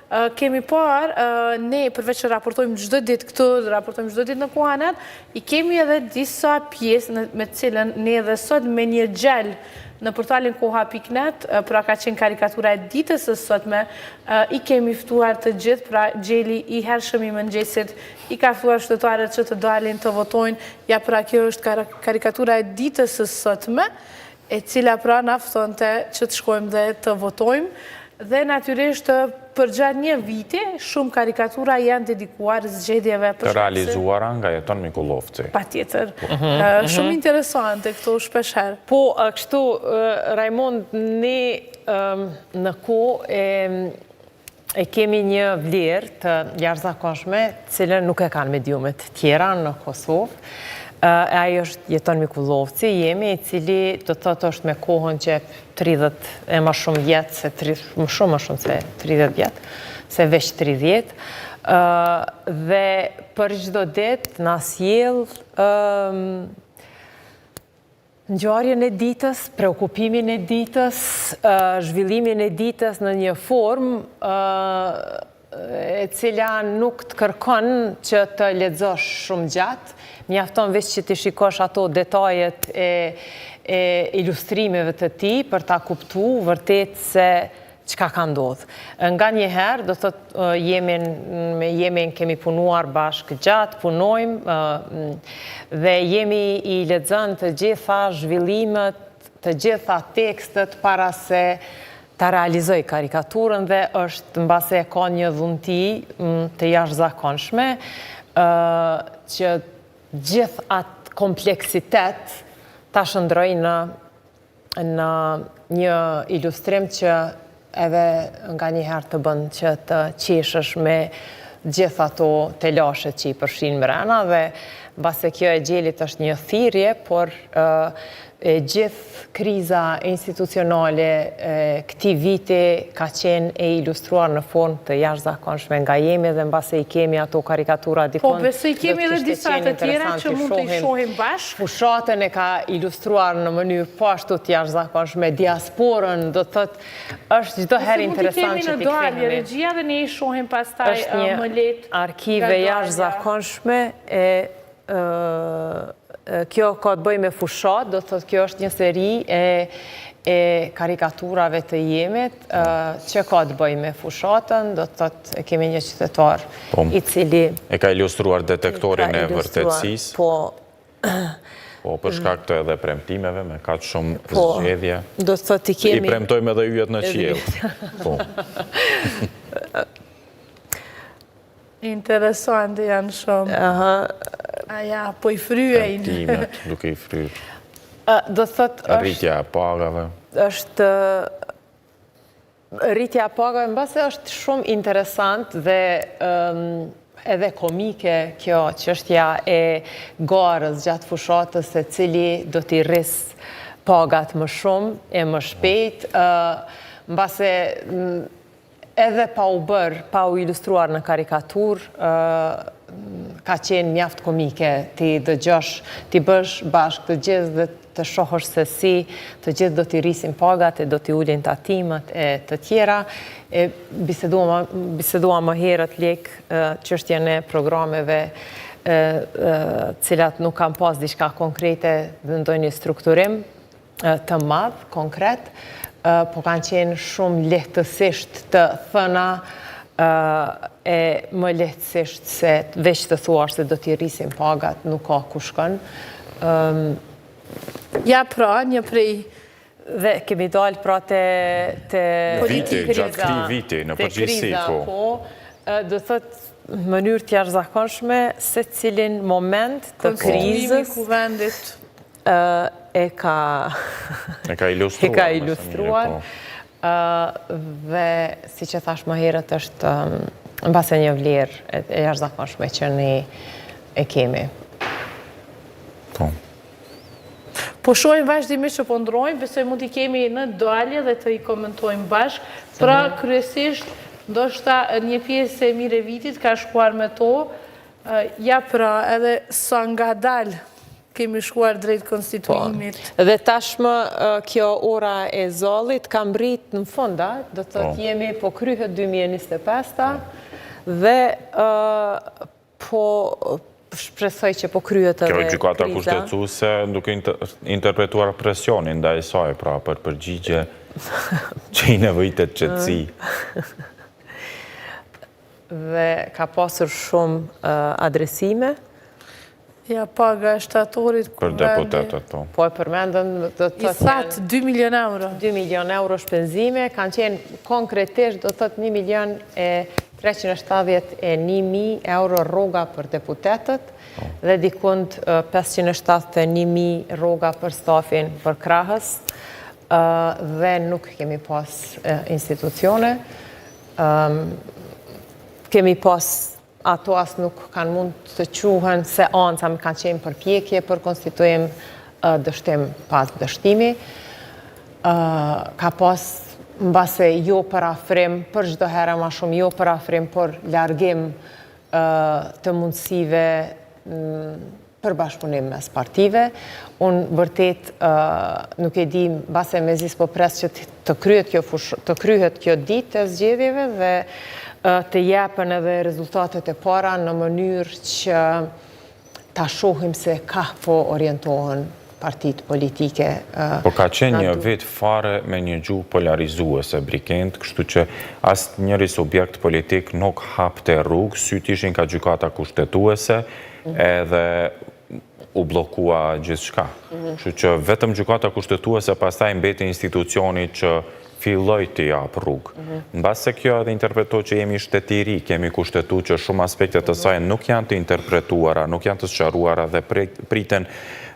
Kemi parë, ne përveç që raportojmë çdo ditë këtu, raportojmë çdo ditë në Kohanet, i kemi edhe disa pjesë me të cilën ne edhe sot me një gjel në portalin koha.net, pra ka qenë karikatura e ditës së sotme, i kemi ftuar të gjithë, pra gjeli i hershëm i mëngjesit, i ka ftuar qytetarët që të dalin të votojnë, ja pra kjo është karikatura e ditës së sotme, e cila pra na ftonte që të shkojmë dhe të votojmë, dhe natyrisht përgjatë një viti, shumë karikatura janë dedikuar zgjedhjeve për Të realizuara nga Jeton Mikullovci. Patjetër. Po. Mhm, mhm. Shumë interesante këto shpeshherë. Po, kështu, Rajmond, ne në kohë e kemi një vlerë të jashtëzakonshme, cilën nuk e kanë mediumet tjera në Kosovë. E ai është Jeton Mikullovci, jemi i cili do të thotë është me kohën që 30 e ma shumë vjet, se më shumë më shumë se 30 vjet, se veç 30, dhe për çdo ditë na sjell Ngjarjen e ditës, preokupimin e ditës, zhvillimin e ditës në një formë e cila nuk të kërkon që të lexosh shumë gjatë, mjafton veç që t'i shikosh ato detajet e e ilustrimeve të tij për ta kuptu vërtet se çka ka ndodhë. Nganjëherë, do thotë, jemi, jemi, kemi punuar bashkë gjatë, punojmë, dhe jemi i lexon të gjitha zhvillimet, të gjitha tekstet para se ta realizojë karikaturën dhe është mbase ka një dhunti të jashtëzakonshme, që gjithë atë kompleksitet ta shndërrojë në në një ilustrim që edhe nganjëherë të bën që të qeshësh me gjithë ato telashet që i përfshin mrena dhe mbase kjo e gjelit është një thirrje, por e gjithë kriza institucionale e këtij viti ka qenë e ilustruar në formë të jashtëzakonshme nga jemi dhe mbase i kemi ato karikatura dikund. Po, besoj kemi edhe disa të tjera që mund të i shohim bashkë. Fushatën e ka ilustruar në mënyrë po ashtu të jashtëzakonshme, diasporën, do të thotë, është çdo herë interesant që t'i kthehemi. Mund t'i kemi në dalje, regjia dhe ne i shohim pastaj më lehtë. Është një arkiv e jashtëzakonshme e kjo ka të bëjë me fushatë, do të thotë kjo është një seri e e karikaturave të jemit, që ka të bëjë me fushatën, do të thotë kemi një qytetar po, i cili... E ka ilustruar detektorin e vërtetësisë. Po. Po, për shkak të edhe premtimeve, me kaq shumë po, zgjedhje. Do të thotë i kemi... I premtojmë edhe yjet në qiell. Po. Interesante janë shumë. Aha. A ja, po i fryejnë. Premtimet, duke i fryrë. Do të thotë është... Rritja e pagave. Është rritja e pagave, mbase është shumë interesant dhe edhe komike kjo çështja e garës gjatë fushatës se cili do t'i rrisë pagat më shumë e më shpejt, mbase Edhe pa u bërë, pa u ilustruar në karikaturë, ka qenë mjaft komike t'i dëgjosh, t'i bësh bashkë të gjithë dhe të shohësh se si të gjithë do t'i rrisin pagat e do t'i ulin tatimet e të tjera. E biseduam, biseduam më herët Lek çështjen e programeve cilat nuk kanë pas diçka konkrete dhe ndonjë strukturim, të madh, konkret, po kanë qenë shumë lehtësisht të thëna e më lehtësisht se veç të thuash se do t'i rrisim pagat, nuk ka ku shkon. Ja pra, një prej Dhe kemi dalë pra te... te viti, gjatë këtij viti, në përgjithësi, po. po. Do të thotë, në mënyrë të jashtëzakonshme, secilin moment të krizës... Konstituimi i kuvendit. E ka... E ka ilustruar. E ka ilustruar. Po. Dhe, siç e thashë më herët, është mbase një vlerë e jashtëzakonshme që ne e kemi. Po. Po shohim vazhdimisht që po ndrojmë, besoj mund t'i kemi në dalje dhe të i komentojmë bashkë. Pra, mhm. kryesisht, ndoshta një pjesë e mirë e vitit ka shkuar me to, ja pra, edhe sa ngadalë. Kemi shkuar drejt konstituimit. Po. Dhe tashmë kjo ora e zallit ka mbrrit në fund, a? Do të thotë po. jemi po kryhet 2025-ta po. dhe po shpresoj që po kryhet edhe kriza. Kjo gjykata kushtetuese duke interpretuar presionin ndaj saj, pra për përgjigje që i nevojitet qetësi. Dhe ka pasur shumë adresime. Ja, paga e shtatorit Për deputetët, po. Po e përmendën, do të thotë... I thatë 2 milion euro. 2 milion euro shpenzime, kanë qenë konkretisht, do të thotë 1 milion e 371.000 euro rroga për deputetët po. dhe dikund 571.000 rroga për stafin përkrahës dhe nuk kemi pas institucione. Kemi pas ato as nuk kanë mund të quhen seanca, më kanë qenë përpjekje për konstituim dështim pas dështimi. Ka pas mbase jo përafrim, për çdo herë ma shumë jo përafrim, por largim të mundësive për bashkëpunim mes partive. Unë vërtet nuk e di, mbase mezi s'po pres që të kryhet kjo fush, të kryhet kjo ditë e zgjedhjeve dhe të jepen edhe rezultatet e para në mënyrë që ta shohim se kah po orientohen partitë politike. Po ka qenë një vit fare me një gjuhë polarizuese, Brikend, kështu që asnjëri subjekt politik nuk hapte rrugë, sytë ishin ka gjykata kushtetuese, edhe u bllokua gjithçka. Mhm. Kështu që vetëm gjykata kushtetuese pastaj mbeti institucioni që filloi të japë rrugë. Mhm. Mbase kjo edhe interpretohet që jemi shtet i ri, kemi kushtetutë që shumë aspekte të mhm. saj nuk janë të interpretuara, nuk janë të sqaruara dhe priten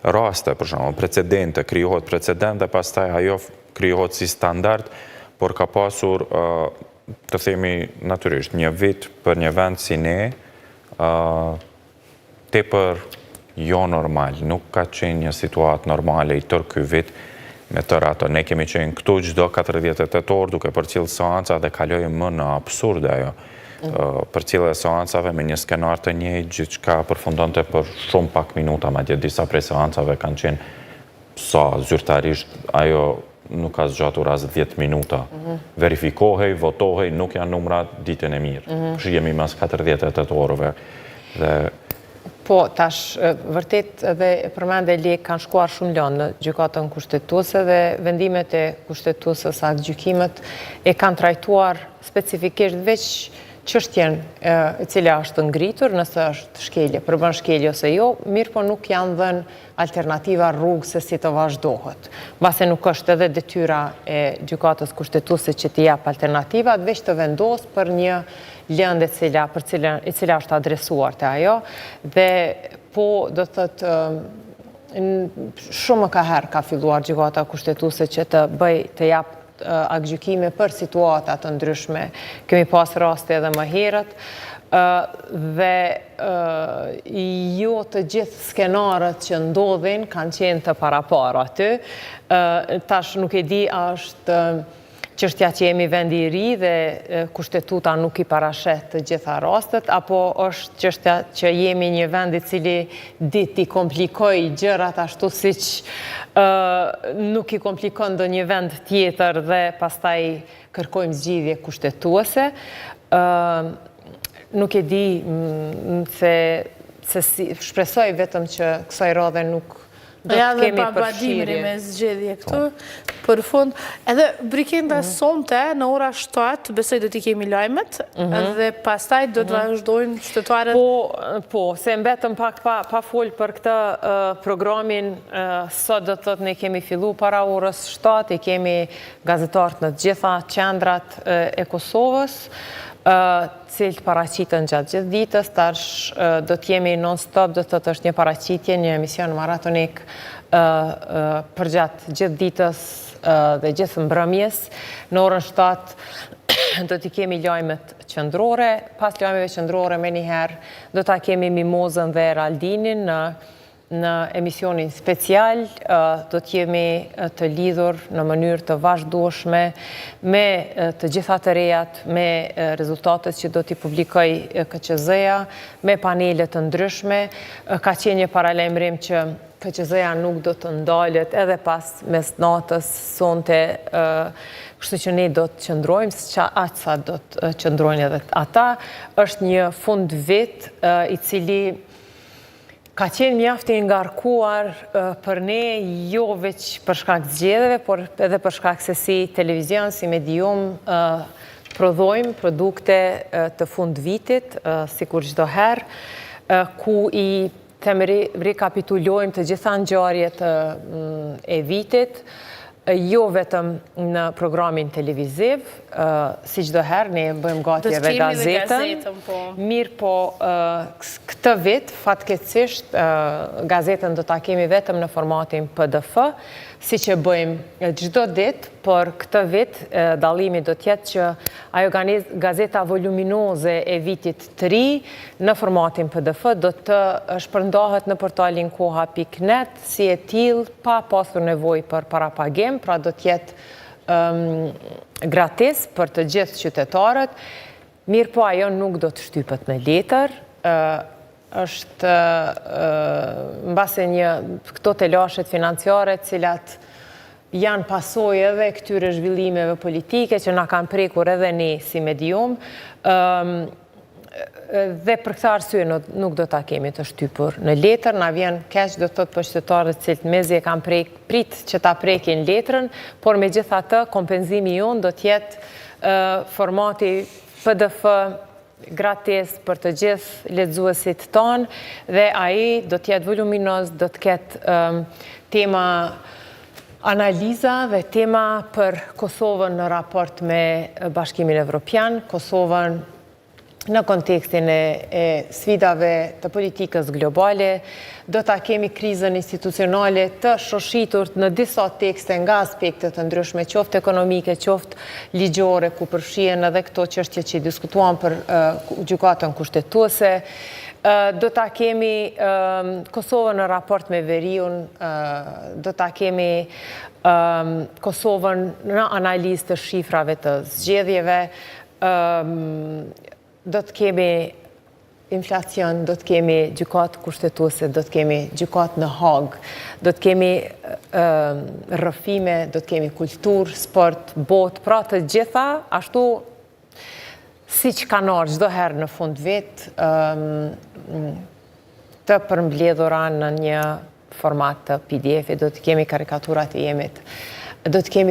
raste, për shembull, precedente, krijohet precedent dhe pastaj ajo krijohet si standard, por ka pasur, të themi natyrisht, një vit për një vend si ne, tepër jo normal, nuk ka qenë një situatë normale i tërë ky vit me tërë ato. Ne kemi qenë këtu çdo 48 orë duke përcjellë seanca dhe kaloi më në absurd ajo. Mm. Përcjellja e seancave me një skenar të njëjtë, gjithçka përfundonte për shumë pak minuta, madje disa prej seancave kanë qenë sa zyrtarisht ajo nuk ka zgjatur as 10 minuta. Mhm. Verifikohej, votohej, nuk janë numrat ditën e mirë. Mhm. Shihemi mas 48 orëve. Dhe... Po, tash, vërtet edhe e përmende Lek, kanë shkuar shumë lëndë në gjykatën kushtetuese dhe vendimet e kushtetueses, aktgjykimet, e kanë trajtuar specifikisht veç çështjen e cila është ngritur, nëse është shkelje, përbën shkelje ose jo, mirëpo nuk janë dhënë alternativa rrugë se si të vazhdohet. Mbase nuk është edhe detyra e gjykatës kushtetuese që t'i japë alternativat, veç të vendosë për një lëndë e cila, për cilën, e cila është adresuar te ajo, dhe po do të thotë shumë ka herë ka filluar gjykata kushtetuese që të bëjë të japë aktgjykime për situata të ndryshme. Kemi pas raste edhe më herët dhe jo të gjithë skenarët që ndodhin kanë qenë të paraparë aty. Tash nuk e di a është çështja që jemi vend i ri dhe kushtetuta nuk i parasheh të gjitha rastet, apo është çështja që jemi një vend i cili di t'i komplikojë gjërat ashtu siç nuk i komplikon ndonjë vend tjetër dhe pastaj kërkojmë zgjidhje kushtetuese. Nuk e di se se si shpresoj vetëm që kësaj radhe nuk do të kemi përfshirje. Babë Dimri me zgjedhje këtu, për fund. Edhe Brikenda mhm. sonte në ora 7, besoj do t'i kemi lajmet, mhm. dhe pastaj do të mhm. vazhdojnë qytetarët. Po, po, se mbetëm pak pa, pa fol për këtë programin, sot do të thotë ne kemi fillu para orës 7, i kemi gazetarët në të gjitha qendrat e Kosovës, cilët paraqiten gjatë gjithë ditës, tash do të jemi non-stop, do të thotë është një paraqitje, një emision maratonik përgjatë gjithë ditës dhe gjithë mbrëmjes. Në orën 7 do t'i kemi lajmet qendrore, pas lajmeve qendrore menjëherë do ta kemi Mimozën dhe Eraldinin në Në emisionin special do të jemi të lidhur në mënyrë të vazhdueshme me të gjitha të rejat, me rezultatet që do t'i publikojë KQZ-ja, me panele të ndryshme. Ka qenë një paralajmërim që KQZ-ja nuk do të ndalet edhe pas mesnatës sonte, kështu që ne do të qëndrojmë, aq sa do të qëndrojnë edhe ata. Është një fundvit i cili ka qenë mjaft i ngarkuar për ne, jo veç për shkak të zgjedhjeve, por edhe për shkak se si televizion, si medium, prodhojmë produkte të fundvitit, sikur çdo herë, ku i them rekapitulojmë të gjitha ngjarjet e vitit, jo vetëm në programin televiziv, si çdo herë ne bëjmë gati edhe gazetën, po. Mirëpo këtë vit, fatkeqësisht, gazetën do ta kemi vetëm në formatin PDF, siç e bëjmë çdo ditë, por këtë vit dallimi do të jetë që ajo gazeta voluminoze e vitit të ri në formatin PDF do të shpërndahet në portalin koha.net si e tillë pa pasur nevojë për parapagim, pra do të jetë gratis për të gjithë qytetarët, mirëpo ajo nuk do të shtypet në letër, është mbase një këto telashet financiare të cilat janë pasojë edhe këtyre zhvillimeve politike që na kanë prekur edhe ne si medium, dhe për këtë arsye nuk do ta kemi të shtypur në letër, na vjen keq do të thotë për qytetarët të cilët mezi e kanë prek, prit që ta prekin letrën, por megjithatë kompenzimi jonë do të jetë formati PDF gratis për të gjithë lexuesit tanë dhe ai do të jetë voluminoz, do të ketë tema analiza dhe tema për Kosovën në raport me Bashkimin Evropian, Kosovën në kontekstin e sfidave të politikës globale, do ta kemi krizën institucionale të shoshitur në disa tekste nga aspekte të ndryshme, qoftë ekonomike, qoftë ligjore, ku përfshihen edhe këto çështje që i diskutuam për gjykatën kushtetuese. Do ta kemi Kosovën në raport me veriun, do ta kemi Kosovën në analizë të shifrave të zgjedhjeve, do të kemi inflacion, do të kemi gjykatë kushtetuese, do të kemi gjykatë në Hagë, do të kemi rrëfime, do të kemi kulturë, sport, botë, pra të gjitha, ashtu siç kanë ardhur çdo herë në fund vit, të përmbledhura në një format të PDF-it, do të kemi karikaturat e Jemit, do të kemi.